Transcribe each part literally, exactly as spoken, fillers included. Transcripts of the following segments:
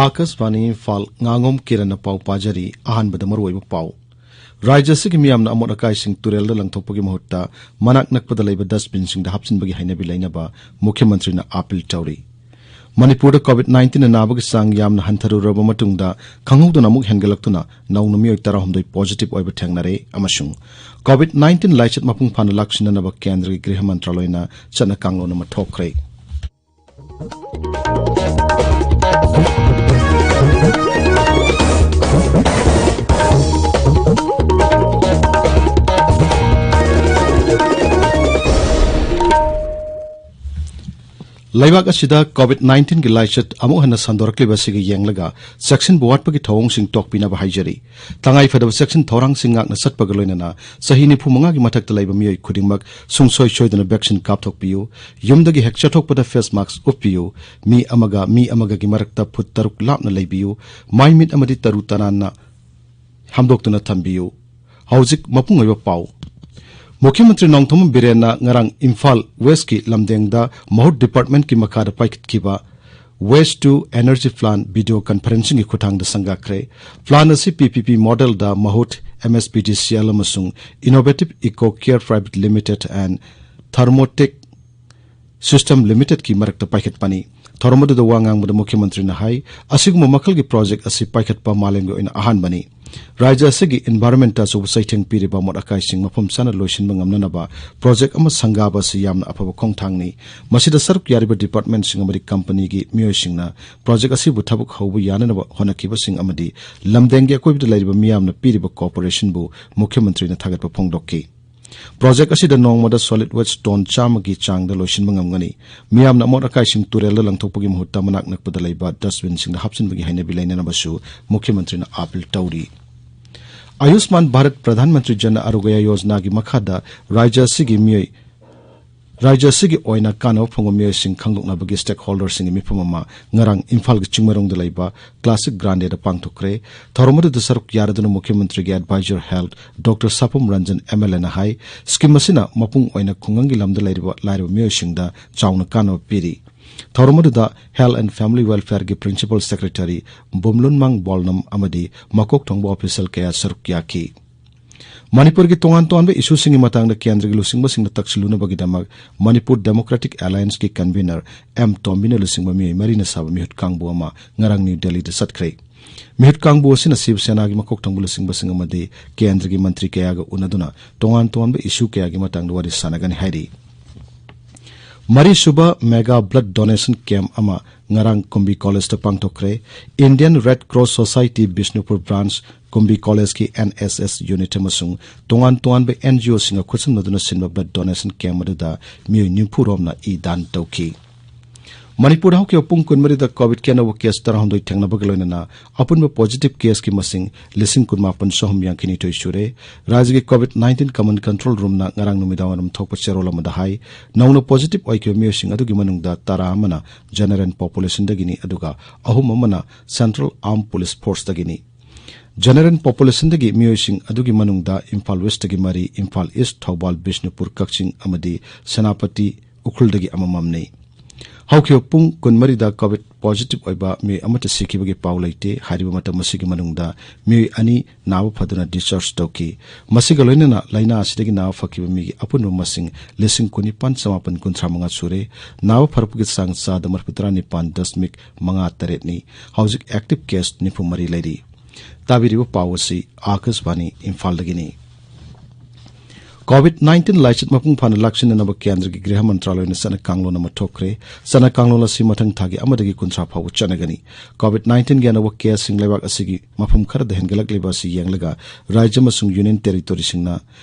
ꯑꯥꯀꯥꯁꯕꯥꯅꯤ ꯏꯝꯐꯥꯜ, ꯉꯥꯉꯣꯝ ꯀꯤꯔꯟꯅ ꯄꯥꯎ ꯄꯥꯖꯔꯤ꯫ ꯑꯍꯥꯟꯕꯗ ꯃꯔꯨꯑꯣꯏꯕ ꯄꯥꯎ꯫ ꯔꯥꯖ꯭ꯌ ꯑꯁꯤꯒꯤ ꯃꯤꯌꯥꯝꯅ ꯑꯃꯣꯠ ꯑꯀꯥꯏꯁꯤꯡ ꯇꯨꯔꯦꯜꯗ ꯂꯪꯊꯣꯛꯄꯒꯤ ꯃꯍꯨꯠꯇ ꯃꯅꯥꯛ ꯅꯛꯄꯗ ꯂꯩꯕ dustbinꯁꯤꯡꯗ ꯍꯥꯞꯆꯤꯟꯕꯒꯤ ꯍꯩꯅꯕꯤ ꯂꯩꯅꯕ ꯃꯨꯈ꯭ꯌ ꯃꯟꯇ꯭ꯔꯤꯅ ꯑꯥꯄꯤꯜ ꯇꯧꯔꯤ꯫ ꯃꯅꯤꯄꯨꯔꯗ COVID nineteen ꯅꯥꯕꯒꯤ ꯆꯥꯡ ꯌꯥꯝꯅ ꯍꯟꯊꯔꯨꯔꯕ ꯃꯇꯨꯡꯗ ꯈꯪꯍꯧꯗꯅ ꯑꯃꯨꯛ ꯍꯦꯟꯒꯠꯂꯛꯇꯨꯅ ꯅꯧꯅ ꯃꯤꯑꯣꯏ ꯇꯔꯥꯍꯨꯝꯗꯣꯏ positive ꯑꯣꯏꯕ ꯊꯦꯡꯅꯔꯦ ꯑꯃꯁꯨꯡ COVID nineteen ꯂꯥꯏꯆꯠ ꯃꯄꯨꯡ ꯐꯥꯅ ꯂꯥꯛꯁꯤꯟꯅꯅꯕ ꯀꯦꯟꯗ꯭ꯔꯒꯤ ꯒ꯭ꯔꯤꯍ ꯃꯟꯇ꯭ꯔꯥꯂꯣꯏꯅ ꯆꯠꯅ ꯀꯥꯡꯂꯣꯟ ꯑꯃ ꯊꯣꯛꯈ꯭ꯔꯦ꯫ ꯂꯩꯕꯥꯛ ꯑꯁꯤꯗ COVID nineteenꯒꯤ ꯂꯥꯏꯆꯠ ꯑꯃꯨꯛ ꯍꯟꯅ ꯁꯟꯗꯣꯔꯛꯂꯤꯕ ꯑꯁꯤꯒ ꯌꯦꯡꯂꯒ ꯆꯦꯛꯁꯤꯟꯕ ꯋꯥꯠꯄꯒꯤ ꯊꯧꯑꯣꯡꯁꯤꯡ ꯇꯣꯛꯄꯤꯅꯕ ꯍꯥꯏꯖꯔꯤ꯫ ꯇꯉꯥꯏꯐꯗꯕ ꯆꯦꯛꯁꯤꯟ ꯊꯧꯔꯥꯡꯁꯤꯡ ꯉꯥꯛꯅ ꯆꯠꯄꯒ ꯂꯣꯏꯅꯅ ꯆꯍꯤ ꯅꯤꯐꯨ ꯃꯉꯥꯒꯤ ꯃꯊꯛꯇ ꯂꯩꯕ ꯃꯤꯑꯣꯏ ꯈꯨꯗꯤꯡꯃꯛ ꯁꯨꯡꯁꯣꯏ ꯁꯣꯏꯗꯅ vaccine ꯀꯥꯞꯊꯣꯛꯄꯤꯌꯨ꯫ ꯌꯨꯝꯗꯒꯤ ꯍꯦꯛ ꯆꯠꯊꯣꯛꯄꯗ face mask ꯎꯞꯄꯤꯌꯨ꯫ ꯃꯤ ꯑꯃꯒ ꯃꯤ ꯑꯃꯒꯒꯤ ꯃꯔꯛꯇ ꯐꯨꯠ ꯇꯔꯨꯛ ꯂꯥꯞꯅ ꯂꯩꯕꯤꯌꯨ꯫ ꯃꯥꯏ ꯃꯤꯠ ꯑꯃꯗꯤ ꯇꯔꯨ ꯇꯅꯥꯟꯅ ꯍꯥꯝꯗꯣꯛꯇꯨꯅ ꯊꯝꯕꯤꯌꯨ꯫ ꯍꯧꯖꯤꯛ ꯃꯄꯨꯡ ꯑꯣꯏꯕ ꯄꯥꯎ꯫ ꯃꯨꯈ꯭ꯌ ꯃꯟꯇ꯭ꯔꯤ ꯅꯣꯡꯊꯣꯝꯕꯝ ꯕꯤꯔꯦꯟꯅ ꯉꯔꯥꯡ ꯏꯝꯐꯥꯜ ꯋꯦꯁꯀꯤ ꯂꯝꯗꯦꯡꯗ ꯃꯍꯨꯠ departmentꯀꯤ ꯃꯈꯥꯗ ꯄꯥꯏꯈꯠꯈꯤꯕ Waste to Energy Plan video conferencingꯒꯤ ꯈꯨꯠꯊꯥꯡꯗ ꯁꯪꯒꯥꯈ꯭ꯔꯦ꯫ Plan ꯑꯁꯤ PPP modelꯗ ꯃꯍꯨꯠ MSPDCL ꯑꯃꯁꯨꯡ Innovative Eco Care Private Limited and Thermotech System Limitedꯀꯤ ꯃꯔꯛꯇ ꯄꯥꯏꯈꯠꯄꯅꯤ꯫ ꯊꯧꯔꯝ ꯑꯗꯨꯗ ꯋꯥ ꯉꯥꯡꯕꯗ ꯃꯨꯈ꯭ꯌ ꯃꯟꯇ꯭ꯔꯤꯅ ꯍꯥꯏ, ꯑꯁꯤꯒꯨꯝꯕ ꯃꯈꯜꯒꯤ project ꯑꯁꯤ ꯄꯥꯏꯈꯠꯄ ꯃꯥꯂꯦꯝꯒꯤ ꯑꯣꯏꯅ ꯑꯍꯥꯟꯕꯅꯤ꯫ ꯔꯥꯖ꯭ꯌ ꯑꯁꯤꯒꯤ environmentꯇ ꯑꯆꯧꯕ ꯆꯩꯊꯦꯡ ꯄꯤꯔꯤꯕ ꯑꯃꯣꯠ ꯑꯀꯥꯏꯁꯤꯡ ꯃꯐꯝ ꯆꯥꯅ ꯂꯣꯏꯁꯤꯟꯕ ꯉꯝꯅꯅꯕ project ꯑꯃ ꯁꯪꯒꯥꯕ ꯑꯁꯤ ꯌꯥꯝꯅ ꯑꯐꯕ ꯈꯣꯡꯊꯥꯡꯅꯤ꯫ ꯃꯁꯤꯗ ꯁꯔꯨꯛ ꯌꯥꯔꯤꯕ departmentꯁꯤꯡ ꯑꯃꯗꯤ companyꯒꯤ ꯃꯤꯑꯣꯏꯁꯤꯡꯅ project ꯑꯁꯤꯕꯨ ꯊꯕꯛ ꯍꯧꯕ ꯌꯥꯅꯅꯕ ꯍꯣꯠꯅꯈꯤꯕꯁꯤꯡ ꯑꯃꯗꯤ ꯂꯝꯗꯦꯡꯒꯤ ꯑꯀꯣꯏꯕꯗ ꯂꯩꯔꯤꯕ ꯃꯤꯌꯥꯝꯅ ꯄꯤꯔꯤꯕ cooperationꯕꯨ ꯃꯨꯈ꯭ꯌ ꯃꯟꯇ꯭ꯔꯤꯅ ꯊꯥꯒꯠꯄ ꯐꯣꯡꯗꯣꯛꯈꯤ꯫ Project ꯑꯁꯤꯗ ꯅꯣꯡꯃꯗ solid waste ton ꯆꯥꯝꯃꯒꯤ ꯆꯥꯡꯗ ꯂꯣꯏꯁꯤꯟꯕ ꯉꯝꯒꯅꯤ꯫ ꯃꯤꯌꯥꯝꯅ ꯑꯃꯣꯠ ꯑꯀꯥꯏꯁꯤꯡ ꯇꯨꯔꯦꯜꯗ ꯂꯪꯊꯣꯛꯄꯒꯤ ꯃꯍꯨꯠꯇ ꯃꯅꯥꯛ ꯅꯛꯄꯗ ꯂꯩꯕ dustbinꯁꯤꯡꯗ ꯍꯥꯞꯆꯤꯟꯕꯒꯤ ꯍꯩꯅꯕꯤ ꯂꯩꯅꯅꯕꯁꯨ ꯃꯨꯈ꯭ꯌ ꯃꯟꯇ꯭ꯔꯤꯅ ꯑꯥꯄꯤꯜ ꯇꯧꯔꯤ꯫ ꯑꯌꯨꯁꯃꯥꯟ ꯚꯥꯔꯠ ꯄ꯭ꯔꯙꯥꯟ ꯃꯟꯇ꯭ꯔꯤ ꯖꯟ ꯑꯔꯣꯒ꯭ꯌ ꯌꯣꯖꯅꯥꯒꯤ ꯃꯈꯥꯗ ꯔꯥꯖ꯭ꯌ ꯑꯁꯤꯒꯤ ꯃꯤꯑꯣꯏ, ꯔꯥꯖ꯭ꯌ ꯑꯁꯤꯒꯤ ꯑꯣꯏꯅ ꯀꯥꯟꯅꯕ ꯐꯪꯕ ꯃꯤꯑꯣꯏꯁꯤꯡ ꯈꯪꯗꯣꯛꯅꯕꯒꯤ stakeholderꯁꯤꯡꯒꯤ ꯃꯤꯐꯝ ꯑꯃ ꯉꯔꯥꯡ ꯏꯝꯐꯥꯜꯒꯤ ꯆꯤꯡꯃꯩꯔꯣꯡꯗ ꯂꯩꯕ Classic Grandꯗ ꯄꯥꯡꯊꯣꯛꯈ꯭ꯔꯦ꯫ ꯊꯧꯔꯝ ꯑꯗꯨꯗ ꯁꯔꯨꯛ ꯌꯥꯔꯗꯨꯅ ꯃꯨꯈ꯭ꯌ ꯃꯟꯇ꯭ꯔꯤꯒꯤ advisor health Doctor ꯁꯥꯄꯝ ꯔꯟꯖꯟ MLAꯅ ꯍꯥꯏ, scheme ꯑꯁꯤꯅ ꯃꯄꯨꯡ ꯑꯣꯏꯅ ꯈꯨꯡꯒꯪꯒꯤ ꯂꯝꯗ ꯂꯩꯔꯤꯕ ꯂꯥꯏꯔꯕ ꯃꯤꯑꯣꯏꯁꯤꯡꯗ ꯆꯥꯎꯅ ꯀꯥꯟꯅꯕ ꯄꯤꯔꯤ꯫ ꯊꯧꯔꯝ ꯑꯗꯨꯗ Health and Family Welfare ꯒꯤ Principal Secretary ꯕꯨꯝꯂꯨꯟꯃꯥꯡ ꯕꯣꯜꯅꯝ ꯑꯃꯗꯤ ꯃꯀꯣꯛ ꯊꯣꯡꯕ official ꯀꯌꯥ ꯁꯔꯨꯛ ꯌꯥꯈꯤ꯫ ꯃꯅꯤꯄꯨꯔꯒꯤ ꯇꯣꯉꯥꯟ ꯇꯣꯉꯥꯟꯕ ꯏꯁꯨꯁꯤꯡꯒꯤ ꯃꯇꯥꯡꯗ ꯀꯦꯟꯗ꯭ꯔꯒꯤ ꯂꯨꯆꯤꯡꯕꯁꯤꯡꯅ ꯇꯛꯁꯤꯜꯂꯨꯅꯕꯒꯤꯗꯃꯛ ꯃꯅꯤꯄꯨꯔ Democratic Alliance ꯀꯤ convener ꯑꯦꯝ ꯇꯣꯝꯕꯤꯅ ꯂꯨꯆꯤꯡꯕ ꯃꯤꯑꯣꯏ ꯃꯔꯤꯅ ꯁꯥꯕ ꯃꯤꯍꯨꯠ ꯀꯥꯡꯕꯨ ꯑꯃ ꯉꯔꯥꯡ ꯅ꯭ꯌꯨ ꯗꯦꯜꯂꯤꯗ ꯆꯠꯈ꯭ꯔꯦ꯫ ꯃꯤꯍꯨꯠ ꯀꯥꯡꯕꯨ ꯑꯁꯤꯅ ꯁꯤꯕ ꯁꯦꯅꯥꯒꯤ ꯃꯀꯣꯛ ꯊꯣꯡꯕ ꯂꯨꯆꯤꯡꯕꯁꯤꯡ ꯑꯃꯗꯤ ꯀꯦꯟꯗ꯭ꯔꯒꯤ ꯃꯟꯇ꯭ꯔꯤ ꯀꯌꯥꯒ ꯎꯅꯗꯨꯅ ꯇꯣꯉꯥꯟ ꯇꯣꯉꯥꯟꯕ ꯏꯁꯨ ꯀꯌꯥꯒꯤ ꯃꯇꯥꯡꯗ ꯋꯥꯔꯤ ꯁꯥꯟꯅꯒꯅꯤ ꯍꯥꯏꯔꯤ꯫ ꯃꯔꯤꯁꯨꯕ mega blood donation camp ꯑꯃ ꯉꯔꯥꯡ ꯀꯨꯝꯕꯤ ꯀꯣꯂꯦꯖꯇ ꯄꯥꯡꯊꯣꯛꯈ꯭ꯔꯦ꯫ Indian Red Cross Society Bishnupur branch, ꯀꯨꯝꯕꯤ ꯀꯣꯂꯦꯖꯀꯤ N S S unit ꯑꯃꯁꯨꯡ ꯇꯣꯉꯥꯟ ꯇꯣꯉꯥꯟꯕ N G O ꯁꯤꯡꯒ ꯈꯨꯠꯁꯝꯅꯗꯨꯅ ꯁꯤꯟꯕ blood donation camp ꯑꯗꯨꯗ ꯃꯤꯑꯣꯏ ꯅꯤꯐꯨ ꯔꯣꯝꯅ ꯏ ꯗꯥꯟ ꯇꯧꯈꯤ꯫ ꯃꯅꯤꯄꯨꯔꯗ ꯍꯧꯈꯤꯕ ꯄꯨꯡ ꯀꯨꯟꯃꯔꯤꯗ COVID ꯀꯤ ꯑꯅꯧꯕ case ꯇꯔꯥꯍꯨꯝꯗꯣꯏ ꯊꯦꯡꯅꯕꯒ ꯂꯣꯏꯅꯅ ꯑꯄꯨꯟꯕ positive case ꯀꯤ ꯃꯁꯤꯡ ꯂꯤꯁꯤꯡ ꯀꯨꯟꯃꯥꯄꯟ ꯆꯍꯨꯝ ꯌꯥꯡꯈꯩꯅꯤꯊꯣꯏ ꯁꯨꯔꯦ꯫ ꯔꯥꯖ꯭ꯌꯒꯤ COVID nineteen common control room ꯅ ꯉꯔꯥꯡ ꯅꯨꯃꯤꯗꯥꯡꯋꯥꯏꯔꯝ ꯊꯣꯛꯄ ꯆꯦꯔꯣꯜ ꯑꯃꯗ ꯍꯥꯏ, ꯅꯧꯅ positive ꯑꯣꯏꯈꯤꯕ ꯃꯤꯑꯣꯏꯁꯤꯡ ꯑꯗꯨꯒꯤ ꯃꯅꯨꯡꯗ ꯇꯔꯥ ꯑꯃꯅ general population ꯗꯒꯤꯅꯤ, ꯑꯗꯨꯒ ꯑꯍꯨꯝ ꯑꯃꯅ Central Armed Police Force ꯇꯒꯤꯅꯤ꯫ General population ꯗꯒꯤ ꯃꯤꯑꯣꯏꯁꯤꯡ ꯑꯗꯨꯒꯤ ꯃꯅꯨꯡꯗ ꯏꯝꯐꯥꯜ West ꯇꯒꯤ ꯃꯔꯤ, ꯏꯝꯐꯥꯜ East, ꯊꯧꯕꯥꯜ, ꯕꯤꯁꯅꯨꯄꯨꯔ, ꯀꯛꯆꯤꯡ ꯑꯃꯗꯤ ꯁꯦꯅꯥꯄꯇꯤ, ꯎꯈ꯭ꯔꯨꯜꯗꯒꯤ ꯑꯃꯃꯝꯅꯤ꯫ ꯍꯧꯈꯤꯕ ꯄꯨꯡ ꯀꯨꯟꯃꯔꯤꯗ COVID positive ꯑꯣꯏꯕ ꯃꯤꯑꯣꯏ ꯑꯃꯠꯇ ꯁꯤꯈꯤꯕꯒꯤ ꯄꯥꯎ ꯂꯩꯇꯦ꯫ ꯍꯥꯏꯔꯤꯕ ꯃꯇꯝ ꯑꯁꯤꯒꯤ ꯃꯅꯨꯡꯗ ꯃꯤꯑꯣꯏ ꯑꯅꯤ ꯅꯥꯕ ꯐꯗꯨꯅ discharge ꯇꯧꯈꯤ꯫ ꯃꯁꯤꯒ ꯂꯣꯏꯅꯅ ꯂꯥꯏꯅꯥ ꯑꯁꯤꯗꯒꯤ ꯅꯥꯕ ꯐꯈꯤꯕ ꯃꯤꯒꯤ ꯑꯄꯨꯟꯕ ꯃꯁꯤꯡ ꯂꯤꯁꯤꯡ ꯀꯨꯟꯅꯤꯄꯥꯟ ꯆꯃꯥꯄꯟ ꯀꯨꯟꯊ꯭ꯔꯥ ꯃꯉꯥ ꯁꯨꯔꯦ꯫ ꯅꯥꯕ ꯐꯔꯛꯄꯒꯤ ꯆꯥꯡ ꯆꯥꯗ ꯃꯔꯤꯐꯨ ꯇꯔꯥꯅꯤꯄꯥꯟ ꯗꯁꯃꯤꯛ ꯃꯉꯥ ꯇꯔꯦꯠꯅꯤ꯫ ꯍꯧꯖꯤꯛ active case ꯅꯤꯐꯨ ꯃꯔꯤ ꯂꯩꯔꯤ꯫ ꯇꯥꯕꯤꯔꯤꯕ ꯄꯥꯎ ꯑꯁꯤ ꯑꯥꯀꯥꯁꯕꯥꯅꯤ ꯏꯝꯐꯥꯜꯗꯒꯤꯅꯤ꯫ COVID nineteen ꯂꯥꯏꯆꯠ ꯃꯄꯨꯡ ꯐꯥꯅ ꯂꯥꯛꯁꯤꯟꯅꯅꯕ ꯀꯦꯟꯗ꯭ꯔꯒꯤ ꯒ꯭ꯔꯤꯍ ꯃꯟꯇ꯭ꯔꯥꯂꯣꯏꯅ ꯆꯠꯅ ꯀꯥꯡꯂꯣꯟ ꯑꯃ ꯊꯣꯛꯈ꯭ꯔꯦ꯫ ꯆꯠꯅ ꯀꯥꯡꯂꯣꯟ ꯑꯁꯤ ꯃꯊꯪ ꯊꯥꯒꯤ ꯑꯃꯗꯒꯤ ꯀꯨꯟꯊ꯭ꯔꯥ ꯐꯥꯎꯕ ꯆꯠꯅꯒꯅꯤ꯫ COVID nineteen ꯒꯤ ꯑꯅꯧꯕ case ꯁꯤꯡ ꯂꯩꯕꯥꯛ ꯑꯁꯤꯒꯤ ꯃꯐꯝ ꯈꯔꯗ ꯍꯦꯟꯒꯠꯂꯛꯂꯤꯕ ꯑꯁꯤ ꯌꯦꯡꯂꯒ ꯔꯥꯖ꯭ꯌ ꯑꯃꯁꯨꯡ Union Territory ꯁꯤꯡꯅ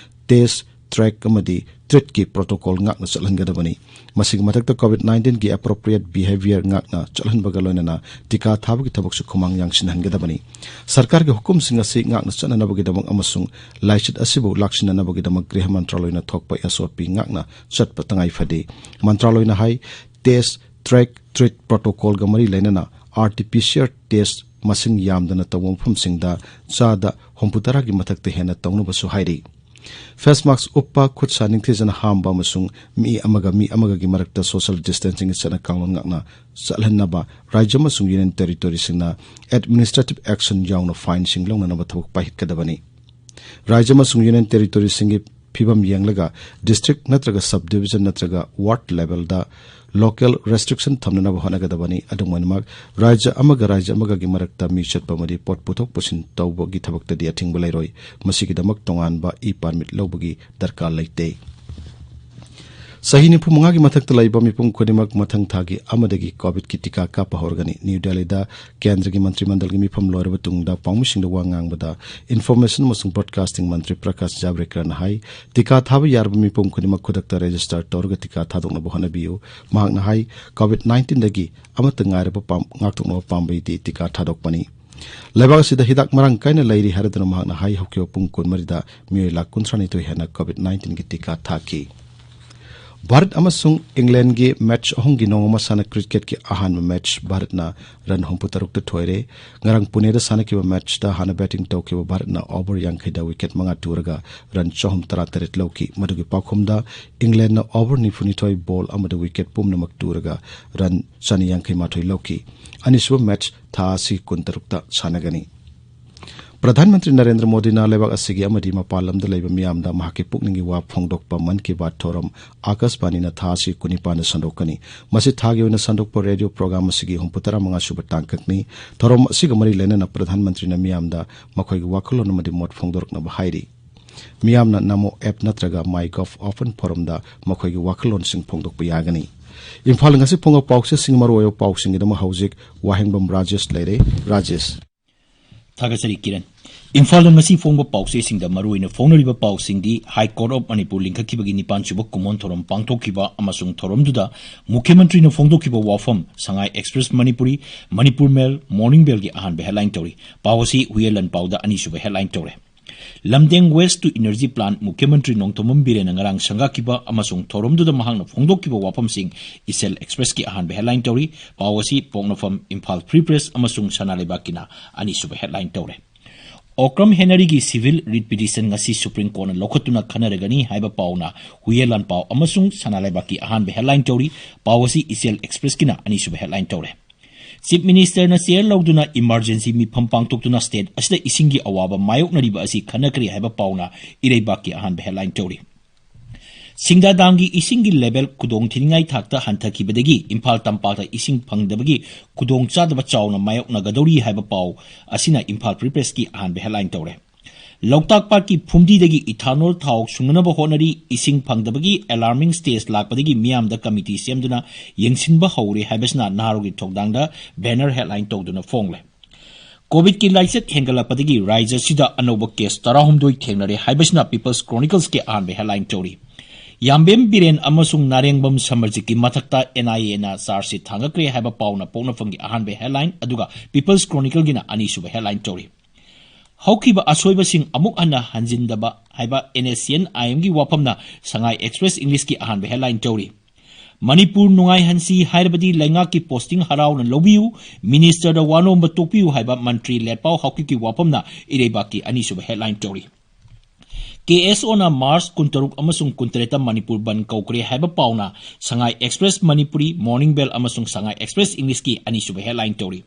test, track ꯑꯃꯗꯤ treat ꯀꯤ protocol ꯉꯥꯛꯅ ꯆꯠꯍꯟꯒꯗꯕꯅꯤ꯫ ꯃꯁꯤꯒꯤ ꯃꯊꯛꯇ COVID nineteen ꯒꯤ appropriate behaviour ꯉꯥꯛꯅ ꯆꯠꯍꯟꯕꯒ ꯂꯣꯏꯅꯅ ꯇꯤꯀꯥ ꯊꯥꯕꯒꯤ ꯊꯕꯛꯁꯨ ꯈꯨꯃꯥꯡ ꯌꯥꯡꯁꯤꯟꯍꯟꯒꯗꯕꯅꯤ꯫ ꯁꯔꯀꯥꯔꯒꯤ ꯍꯨꯀꯨꯝꯁꯤꯡ ꯑꯁꯤ ꯉꯥꯛꯅ ꯆꯠꯅꯅꯕꯒꯤꯗꯃꯛ ꯑꯃꯁꯨꯡ ꯂꯥꯏꯆꯠ ꯑꯁꯤꯕꯨ ꯂꯥꯛꯁꯤꯟꯅꯅꯕꯒꯤꯗꯃꯛ ꯒ꯭ꯔꯤꯍ ꯃꯟꯇ꯭ꯔꯥꯂꯣꯏꯅ ꯊꯣꯛꯄ S O P ꯉꯥꯛꯅ ꯆꯠꯄ ꯇꯉꯥꯏ ꯐꯗꯦ꯫ ꯃꯟꯇ꯭ꯔꯥꯂꯣꯏꯅ ꯍꯥꯏ, test, track, treat protocol ꯒ ꯃꯔꯤ ꯂꯩꯅꯅ R T P C R test ꯃꯁꯤꯡ ꯌꯥꯝꯗꯅ ꯇꯧꯕ ꯃꯐꯝꯁꯤꯡꯗ ꯆꯥꯗ ꯍꯨꯝꯐꯨꯇꯔꯥꯒꯤ ꯃꯊꯛꯇ ꯍꯦꯟꯅ ꯇꯧꯅꯕꯁꯨ ꯍꯥꯏꯔꯤ꯫ Face mask ꯎꯞꯄ, ꯈꯨꯠ ꯁꯥ ꯅꯤꯡꯊꯤꯖꯅ ꯍꯥꯝꯕ ꯑꯃꯁꯨꯡ ꯃꯤ ꯑꯃꯒ ꯃꯤ ꯑꯃꯒꯒꯤ ꯃꯔꯛꯇ social distancingꯒꯤ ꯆꯠꯅ ꯀꯥꯡꯂꯣꯟ ꯉꯥꯛꯅ ꯆꯠꯍꯟꯅꯕ ꯔꯥꯖ꯭ꯌ ꯑꯃꯁꯨꯡ Union Territoryꯁꯤꯡꯅ administrative action ꯌꯥꯎꯅ fineꯁꯤꯡ ꯂꯧꯅꯅꯕ ꯊꯕꯛ ꯄꯥꯏꯈꯠꯀꯗꯕꯅꯤ꯫ ꯔꯥꯖ꯭ꯌ ꯑꯃꯁꯨꯡ Union Territoryꯁꯤꯡꯒꯤ ꯐꯤꯕꯝ ꯌꯦꯡꯂꯒ district ꯅꯠꯇ꯭ꯔꯒ sub division ꯅꯠꯇ꯭ꯔꯒ ward levelꯗ local restriction ꯊꯝꯅꯅꯕ ꯍꯣꯠꯅꯒꯗꯕꯅꯤ꯫ ꯑꯗꯨꯝ ꯑꯣꯏꯅꯃꯛ, ꯔꯥꯖ꯭ꯌ ꯑꯃꯒ ꯔꯥꯖ꯭ꯌ ꯑꯃꯒꯒꯤ ꯃꯔꯛꯇ ꯃꯤ ꯆꯠꯄ ꯑꯃꯗꯤ ꯄꯣꯠ ꯄꯨꯊꯣꯛ ꯄꯨꯁꯤꯟ ꯇꯧꯕꯒꯤ ꯊꯕꯛꯇꯗꯤ ꯑꯊꯤꯡꯕ ꯂꯩꯔꯣꯏ꯫ ꯃꯁꯤꯒꯤꯗꯃꯛ ꯇꯣꯉꯥꯟꯕ e-permit ꯂꯧꯕꯒꯤ ꯗꯔꯀꯥꯔ ꯂꯩꯇꯦ꯫ ꯆꯍꯤ ꯅꯤꯐꯨ ꯃꯉꯥꯒꯤ ꯃꯊꯛꯇ ꯂꯩꯕ ꯃꯤꯄꯨꯝ ꯈꯨꯗꯤꯡꯃꯛ ꯃꯊꯪ ꯊꯥꯒꯤ ꯑꯃꯗꯒꯤ COVID-ꯀꯤ ꯇꯤꯀꯥ ꯀꯥꯞꯄ ꯍꯧꯔꯒꯅꯤ꯫ ꯅ꯭ꯌꯨ ꯗꯦꯜꯂꯤꯗ ꯀꯦꯟꯗ꯭ꯔꯒꯤ ꯃꯟꯇ꯭ꯔꯤ ꯃꯟꯗꯜꯒꯤ ꯃꯤꯐꯝ ꯂꯣꯏꯔꯕ ꯇꯨꯡꯗ ꯄꯥꯎꯃꯤꯁꯤꯡꯗ ꯋꯥ ꯉꯥꯡꯕꯗ Information ꯑꯃꯁꯨꯡ Broadcasting ꯃꯟꯇ꯭ꯔꯤ ꯄ꯭ꯔꯀꯥꯁ ꯖꯥꯕ꯭ꯔꯦꯀꯔꯅ ꯍꯥꯏ, ꯇꯤꯀꯥ ꯊꯥꯕ ꯌꯥꯔꯕ ꯃꯤꯄꯨꯝ ꯈꯨꯗꯤꯡꯃꯛ ꯈꯨꯗꯛꯇ register ꯇꯧꯔꯒ ꯇꯤꯀꯥ ꯊꯥꯗꯣꯛꯅꯕ ꯍꯣꯠꯅꯕꯤꯌꯨ꯫ ꯃꯍꯥꯛꯅ ꯍꯥꯏ, COVID-19ꯗꯒꯤ ꯑꯃꯠꯇ ꯉꯥꯏꯔꯕ ꯄꯥꯝ-, ꯉꯥꯛꯊꯣꯛꯅꯕ ꯄꯥꯝꯕꯩꯗꯤ ꯇꯤꯀꯥ ꯊꯥꯗꯣꯛꯄꯅꯤ꯫ ꯂꯩꯕꯥꯛ ꯑꯁꯤꯗ ꯍꯤꯗꯥꯛ ꯃꯔꯥꯡ ꯀꯥꯏꯅ ꯂꯩꯔꯤ ꯍꯥꯏꯔꯗꯨꯅ ꯃꯍꯥꯛꯅ ꯍꯥꯏ, ꯍꯧꯈꯤꯕ ꯄꯨꯡ ꯀꯨꯟꯃꯔꯤꯗ ꯃꯤꯑꯣꯏ ꯂꯥꯈ ꯀꯨꯟꯊ꯭ꯔꯥꯅꯤꯊꯣꯏ ꯍꯦꯟꯅ COVID-19ꯒꯤ ꯇꯤꯀꯥ ꯊꯥꯈꯤ꯫ ꯚꯥꯔꯠ ꯑꯃꯁꯨꯡ ꯏꯪꯂꯦꯟꯒꯤ match ꯑꯍꯨꯝꯒꯤ ꯅꯣꯡꯃ ꯃꯁꯥꯟꯅ cricketꯀꯤ ꯑꯍꯥꯟꯕ match ꯚꯥꯔꯠꯅ run ꯍꯨꯝꯐꯨ ꯇꯔꯨꯛꯇ ꯊꯣꯏꯔꯦ꯫ ꯉꯔꯥꯡ ꯄꯨꯅꯦꯗ ꯁꯥꯟꯅꯈꯤꯕ matchꯇ ꯍꯥꯟꯅ batting ꯇꯧꯈꯤꯕ ꯚꯥꯔꯠꯅ over ꯌꯥꯡꯈꯩꯗ wicket ꯃꯉꯥ ꯇꯨꯔꯒ run ꯆꯍꯨꯝ ꯇꯔꯥꯇꯔꯦꯠ ꯂꯧꯈꯤ꯫ ꯃꯗꯨꯒꯤ ꯄꯥꯎꯈꯨꯝꯗ ꯏꯪꯂꯦꯟꯅ over ꯅꯤꯐꯨꯅꯤꯊꯣꯏ ball ꯑꯃꯗ wicket ꯄꯨꯝꯅꯃꯛ ꯇꯨꯔꯒ run ꯆꯅꯤ ꯌꯥꯡꯈꯩ ꯃꯥꯊꯣꯏ ꯂꯧꯈꯤ꯫ ꯑꯅꯤꯁꯨꯕ match ꯊꯥ ꯑꯁꯤ ꯀꯨꯟꯇꯔꯨꯛꯇ ꯁꯥꯟꯅꯒꯅꯤ꯫ ꯄ꯭ꯔꯙꯥꯟ ꯃꯟꯇ꯭ꯔꯤ ꯅꯔꯦꯟꯗ꯭ꯔ ꯃꯣꯗꯤꯅ ꯂꯩꯕꯥꯛ ꯑꯁꯤꯒꯤ ꯑꯃꯗꯤ ꯃꯄꯥꯟ ꯂꯝꯗ ꯂꯩꯕ ꯃꯤꯌꯥꯝꯗ ꯃꯍꯥꯛꯀꯤ ꯄꯨꯛꯅꯤꯡꯒꯤ ꯋꯥ ꯐꯣꯡꯗꯣꯛꯄ ꯃꯟ ꯀꯤ ꯕꯥꯠ ꯊꯧꯔꯝ ꯑꯥꯀꯥꯁꯕꯥꯅꯤꯅ ꯊꯥ ꯑꯁꯤ ꯀꯨꯟꯅꯤꯄꯥꯟꯗ ꯁꯟꯗꯣꯛꯀꯅꯤ꯫ ꯃꯁꯤ ꯊꯥꯒꯤ ꯑꯣꯏꯅ ꯁꯟꯗꯣꯛꯄ radio program ꯑꯁꯤꯒꯤ ꯍꯨꯝꯐꯨ ꯇꯔꯥꯃꯉꯥ ꯁꯨꯕ ꯇꯥꯡꯀꯛꯅꯤ꯫ ꯊꯧꯔꯝ ꯑꯁꯤꯒ ꯃꯔꯤ ꯂꯩꯅꯅ ꯄ꯭ꯔꯙꯥꯟ ꯃꯟꯇ꯭ꯔꯤꯅ ꯃꯤꯌꯥꯝꯗ ꯃꯈꯣꯏꯒꯤ ꯋꯥꯈꯜꯂꯣꯟ ꯑꯃꯗꯤ ꯃꯣꯠ ꯐꯣꯡꯗꯣꯔꯛꯅꯕ ꯍꯥꯏꯔꯤ꯫ ꯃꯤꯌꯥꯝꯅ Namo app ꯅꯠꯇ꯭ꯔꯒ MyGov open forumꯗ ꯃꯈꯣꯏꯒꯤ ꯋꯥꯈꯜꯂꯣꯟꯁꯤꯡ ꯐꯣꯡꯗꯣꯛꯄ ꯌꯥꯒꯅꯤ꯫ ꯏꯝꯐꯥꯜꯗ ꯉꯁꯤ ꯐꯣꯡꯕ ꯄꯥꯎꯆꯦꯁꯤꯡ ꯃꯔꯨꯑꯣꯏꯕ ꯄꯥꯎꯁꯤꯡꯒꯤꯗꯃꯛ ꯍꯧꯖꯤꯛ ꯋꯥꯍꯦꯡꯕꯝ ꯔꯥꯖꯦꯁ ꯂꯩꯔꯦ꯫ ꯔꯥꯖꯦꯁ꯫ ꯊꯥꯒꯠꯆꯔꯤ ꯀꯤꯔꯟ꯫ ꯏꯝꯐꯥꯜꯗ ꯉꯁꯤ ꯐꯣꯡꯕ ꯄꯥꯎꯆꯦꯁꯤꯡꯗ ꯃꯔꯨꯑꯣꯏꯅ ꯐꯣꯡꯅꯔꯤꯕ ꯄꯥꯎꯁꯤꯡꯗꯤ High Court of Manipur ꯂꯤꯡꯈꯠꯈꯤꯕꯒꯤ ꯅꯤꯄꯥꯟ ꯁꯨꯕ ꯀꯨꯝꯑꯣꯟ ꯊꯧꯔꯝ ꯄꯥꯡꯊꯣꯛꯈꯤꯕ ꯑꯃꯁꯨꯡ ꯊꯧꯔꯝꯗꯨꯗ ꯃꯨꯈ꯭ꯌ ꯃꯟꯇ꯭ꯔꯤꯅ ꯐꯣꯡꯗꯣꯛꯈꯤꯕ ꯋꯥꯐꯝ, ꯁꯉꯥꯏ Express ꯃꯅꯤꯄꯨꯔꯤ, ꯃꯅꯤꯄꯨꯔ ꯃꯦꯜ, ꯃꯣꯔꯅꯤꯡ ꯕꯦꯜꯒꯤ ꯑꯍꯥꯟꯕ headline ꯇꯧꯔꯤ꯫ ꯄꯥꯎ ꯑꯁꯤ ꯍꯨꯏꯌꯦꯟ ꯂꯥꯟꯄꯥꯎꯗ ꯑꯅꯤꯁꯨꯕ headline ꯇꯧꯔꯦ꯫ ꯂꯝꯗꯦꯡ Waste to Energy Plant ꯃꯨꯈ꯭ꯌ ꯃꯟꯇ꯭ꯔꯤ ꯅꯣꯡꯊꯣꯝꯕꯝ ꯕꯤꯔꯦꯟꯅ ꯉꯔꯥꯡ ꯁꯪꯒꯥꯈꯤꯕ ꯑꯃꯁꯨꯡ ꯊꯧꯔꯝꯗꯨꯗ ꯃꯍꯥꯛꯅ ꯐꯣꯡꯗꯣꯛꯈꯤꯕ ꯋꯥꯐꯝꯁꯤꯡ ꯏꯆꯦꯜ Expressꯀꯤ ꯑꯍꯥꯟꯕ headline ꯇꯧꯔꯤ꯫ ꯄꯥꯎ ꯑꯁꯤ ꯄꯣꯛꯅꯐꯝ, ꯏꯝꯐꯥꯜ Free Press ꯑꯃꯁꯨꯡ ꯁꯅꯥ ꯂꯩꯕꯥꯛꯀꯤꯅ ꯑꯅꯤꯁꯨꯕ headline ꯇꯧꯔꯦ꯫ ꯑꯣꯀ꯭ꯔꯝ ꯍꯦꯅꯔꯤꯒꯤ civil writ petition ꯉꯁꯤ Supreme Courtꯅ ꯂꯧꯈꯠꯇꯨꯅ ꯈꯟꯅꯔꯒꯅꯤ ꯍꯥꯏꯕ ꯄꯥꯎꯅ ꯍꯨꯌꯦꯟ ꯂꯥꯟꯄꯥꯎ ꯑꯃꯁꯨꯡ ꯁꯅꯥ ꯂꯩꯕꯥꯛꯀꯤ ꯑꯍꯥꯟꯕ headline ꯇꯧꯔꯤ꯫ ꯄꯥꯎ ꯑꯁꯤ ꯏꯆꯦꯜ Expressꯀꯤꯅ ꯑꯅꯤꯁꯨꯕ headline ꯇꯧꯔꯦ꯫ Chief Ministerꯅ chair ꯂꯧꯗꯨꯅ emergency ꯃꯤꯐꯝ ꯄꯥꯡꯊꯣꯛꯇꯨꯅ state ꯑꯁꯤꯗ ꯏꯁꯤꯡꯒꯤ ꯑꯋꯥꯕ ꯃꯥꯌꯣꯛꯅꯔꯤꯕ ꯑꯁꯤ ꯈꯟꯅꯈ꯭ꯔꯦ ꯍꯥꯏꯕ ꯄꯥꯎꯅ ꯏꯔꯩꯕꯥꯛꯀꯤ ꯑꯍꯥꯟꯕ headline ꯇꯧꯔꯤ꯫ ꯁꯤꯡꯗꯥ damꯒꯤ ꯏꯁꯤꯡꯒꯤ level ꯈꯨꯗꯣꯡ ꯊꯤꯅꯤꯡꯉꯥꯏ ꯊꯥꯛꯇ ꯍꯟꯊꯈꯤꯕꯗꯒꯤ ꯏꯝꯐꯥꯜ ꯇꯝꯄꯥꯛꯇ ꯏꯁꯤꯡ ꯐꯪꯗꯕꯒꯤ ꯈꯨꯗꯣꯡꯆꯥꯗꯕ ꯆꯥꯎꯅ ꯃꯥꯌꯣꯛꯅꯒꯗꯧꯔꯤ ꯍꯥꯏꯕ ꯄꯥꯎ ꯑꯁꯤꯅ ꯏꯝꯐꯥꯜ Free Pressꯀꯤ ꯑꯍꯥꯟꯕ headline ꯇꯧꯔꯦ꯫ ꯂꯣꯛꯇꯥꯛ ꯄꯥꯠꯀꯤ ꯐꯨꯝꯗꯤꯗꯒꯤ ethanol ꯊꯥꯎ ꯁꯨꯡꯅꯅꯕ ꯍꯣꯠꯅꯔꯤ, ꯏꯁꯤꯡ ꯐꯪꯗꯕꯒꯤ alarming stage ꯂꯥꯛꯄꯗꯒꯤ ꯃꯤꯌꯥꯝꯗ committee ꯁꯦꯝꯗꯨꯅ ꯌꯦꯡꯁꯤꯟꯕ ꯍꯧꯔꯦ ꯍꯥꯏꯕꯁꯤꯅ ꯅꯍꯥꯔꯣꯜꯒꯤ ꯊꯧꯗꯥꯡꯗ banner headline ꯇꯧꯗꯨꯅ ꯐꯣꯡꯂꯦ꯫ Covidꯀꯤ ꯂꯥꯏꯆꯠ ꯍꯦꯟꯒꯠꯂꯛꯄꯗꯒꯤ ꯔꯥꯖ꯭ꯌꯁꯤꯗ ꯑꯅꯧꯕ case ꯇꯔꯥꯍꯨꯝꯗꯣꯏ ꯊꯦꯡꯅꯔꯦ ꯍꯥꯏꯕꯁꯤꯅ People's Chroniclesꯀꯤ ꯑꯍꯥꯟꯕ headline ꯇꯧꯔꯤ꯫ ꯌꯥꯝꯕꯦꯝ ꯕꯤꯔꯦꯟ ꯑꯃꯁꯨꯡ ꯅꯥꯔꯦꯡꯕꯝ ꯁꯃꯔꯖꯤꯠꯀꯤ ꯃꯊꯛꯇ NIAꯅ charge sheet ꯊꯥꯡꯒꯠꯈ꯭ꯔꯦ ꯍꯥꯏꯕ ꯄꯥꯎꯅ ꯄꯣꯛꯅꯐꯝꯒꯤ ꯑꯍꯥꯟꯕ headline, ꯑꯗꯨꯒ People's Chronicleꯒꯤꯅ ꯑꯅꯤꯁꯨꯕ headline ꯇꯧꯔꯤ꯫ ꯍꯧꯈꯤꯕ ꯑꯁꯣꯏꯕꯁꯤꯡ ꯑꯃꯨꯛ ꯍꯟꯅ ꯍꯟꯖꯤꯟꯗꯕ ꯍꯥꯏꯕ NSCN IMꯒꯤ ꯋꯥꯐꯝꯅ ꯁꯉꯥꯏ Express Englishꯀꯤ ꯑꯍꯥꯟꯕ headline ꯇꯧꯔꯤ꯫ ꯃꯅꯤꯄꯨꯔ ꯅꯨꯡꯉꯥꯏꯍꯟꯁꯤ ꯍꯥꯏꯔꯕꯗꯤ ꯂꯩꯉꯥꯛꯀꯤ posting ꯍꯔꯥꯎꯅ ꯂꯧꯕꯤꯌꯨ, ministerꯗ ꯋꯥꯅꯣꯝꯕ ꯇꯣꯛꯄꯤꯌꯨ ꯍꯥꯏꯕ ꯃꯟꯇ꯭ꯔꯤ ꯂꯦꯠꯄꯥꯎ ꯍꯥꯎꯀꯤꯞꯀꯤ ꯋꯥꯐꯝꯅ ꯏꯔꯩꯕꯥꯛꯀꯤ ꯑꯅꯤꯁꯨꯕ headline ꯇꯧꯔꯤ꯫ KSOꯅ March ꯀꯨꯟꯇꯔꯨꯛ ꯑꯃꯁꯨꯡ ꯀꯨꯟꯇꯔꯦꯠꯇ ꯃꯅꯤꯄꯨꯔ ꯕꯟꯗ ꯀꯧꯈ꯭ꯔꯦ ꯍꯥꯏꯕ ꯄꯥꯎꯅ ꯁꯉꯥꯏ Express Manipuri, Morning Bell ꯑꯃꯁꯨꯡ ꯁꯉꯥꯏ Express Englishꯀꯤ ꯑꯅꯤꯁꯨꯕ headline ꯇꯧꯔꯤ꯫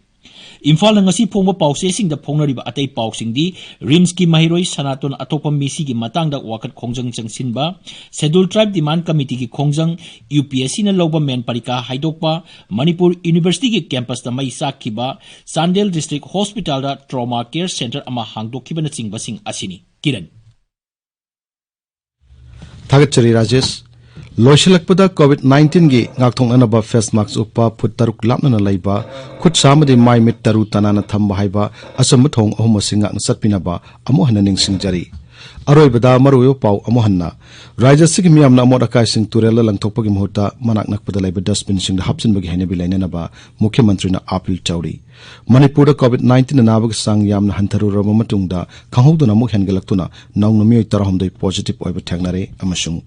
ꯏꯝꯐꯥꯜꯗ ꯉꯁꯤ ꯐꯣꯡꯕ ꯄꯥꯎꯆꯦꯁꯤꯡꯗ ꯐꯣꯡꯅꯔꯤꯕ ꯑꯇꯩ ꯄꯥꯎꯁꯤꯡꯗꯤ, RIMSꯀꯤ ꯃꯍꯩꯔꯣꯏ ꯁꯅꯥꯇꯣꯟ ꯑꯇꯣꯞꯄ ꯃꯤꯁꯤꯒꯤ ꯃꯇꯥꯡꯗ ꯋꯥꯀꯠ ꯈꯣꯡꯖꯪ ꯆꯪꯁꯤꯟꯕ, Scheduled Tribe Demand Committeeꯒꯤ ꯈꯣꯡꯖꯪ, UPSCꯅ ꯂꯧꯕ main ꯄꯔꯤꯈꯥ ꯍꯥꯏꯗꯣꯛꯄ, ꯃꯅꯤꯄꯨꯔ Universityꯒꯤ campusꯇ ꯃꯩ ꯆꯥꯛꯈꯤꯕ, Chandel District Hospitalꯗ Trauma Care Center ꯑꯃ ꯍꯥꯡꯗꯣꯛꯈꯤꯕꯅꯆꯤꯡꯕꯁꯤꯡ ꯑꯁꯤꯅꯤ꯫ ꯀꯤꯔꯟ꯫ ꯊꯥꯒꯠꯆꯔꯤ ꯔꯥꯖꯦꯁ꯫ ꯂꯣꯏꯁꯤꯜꯂꯛꯄꯗ COVID nineteenꯒꯤ ꯉꯥꯛꯊꯣꯛꯅꯅꯕ face mask ꯎꯞꯄ, ꯐꯨꯠ ꯇꯔꯨꯛ ꯂꯥꯞꯅꯅ ꯂꯩꯕ, ꯈꯨꯠ ꯁꯥ ꯑꯃꯗꯤ ꯃꯥꯏ ꯃꯤꯠ ꯇꯔꯨ ꯇꯅꯥꯟꯅ ꯊꯝꯕ ꯍꯥꯏꯕ ꯑꯆꯝꯕ ꯊꯧꯑꯣꯡ ꯑꯍꯨꯝ ꯑꯁꯤ ꯉꯥꯛꯅ ꯆꯠꯄꯤꯅꯕ ꯑꯃꯨꯛ ꯍꯟꯅ ꯅꯤꯡꯁꯤꯡꯖꯔꯤ꯫ ꯑꯔꯣꯏꯕꯗ ꯃꯔꯨꯑꯣꯏꯕ ꯄꯥꯎ ꯑꯃꯨꯛ ꯍꯟꯅ꯫ ꯔꯥꯖ꯭ꯌ ꯑꯁꯤꯒꯤ ꯃꯤꯌꯥꯝꯅ ꯑꯃꯣꯠ ꯑꯀꯥꯏꯁꯤꯡ ꯇꯨꯔꯦꯜꯗ ꯂꯪꯊꯣꯛꯄꯒꯤ ꯃꯍꯨꯠꯇ ꯃꯅꯥꯛ ꯅꯛꯄꯗ ꯂꯩꯕ dustbinꯁꯤꯡꯗ ꯍꯥꯞꯆꯤꯟꯕꯒꯤ ꯍꯩꯅꯕꯤ ꯂꯩꯅꯅꯕ ꯃꯨꯈ꯭ꯌ ꯃꯟꯇ꯭ꯔꯤꯅ appeal ꯇꯧꯔꯤ꯫ ꯃꯅꯤꯄꯨꯔꯗ COVID nineteenꯅ ꯅꯥꯕꯒꯤ ꯆꯥꯡ ꯌꯥꯝꯅ ꯍꯟꯊꯔꯨꯔꯕ ꯃꯇꯨꯡꯗ ꯈꯪꯍꯧꯗꯅ ꯑꯃꯨꯛ ꯍꯦꯟꯒꯠꯂꯛꯇꯨꯅ ꯅꯧꯅ ꯃꯤꯑꯣꯏ ꯇꯔꯥꯍꯨꯝꯗꯣꯏ positive ꯑꯣꯏꯕ ꯊꯦꯡꯅꯔꯦ ꯑꯃꯁꯨꯡ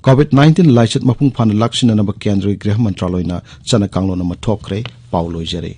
COVID nineteen ꯂꯥꯏꯆꯠ ꯃꯄꯨꯡ ꯐꯥꯅ ꯂꯥꯛꯁꯤꯟꯅꯅꯕ ꯀꯦꯟꯗ꯭ꯔꯒꯤ ꯒ꯭ꯔꯤꯍ ꯃꯟꯇ꯭ꯔꯥꯂꯣꯏꯅ ꯆꯠꯅ ꯀꯥꯡꯂꯣꯟ ꯑꯃ ꯊꯣꯛꯈ꯭ꯔꯦ꯫ ꯄꯥꯎ ꯂꯣꯏꯖꯔꯦ꯫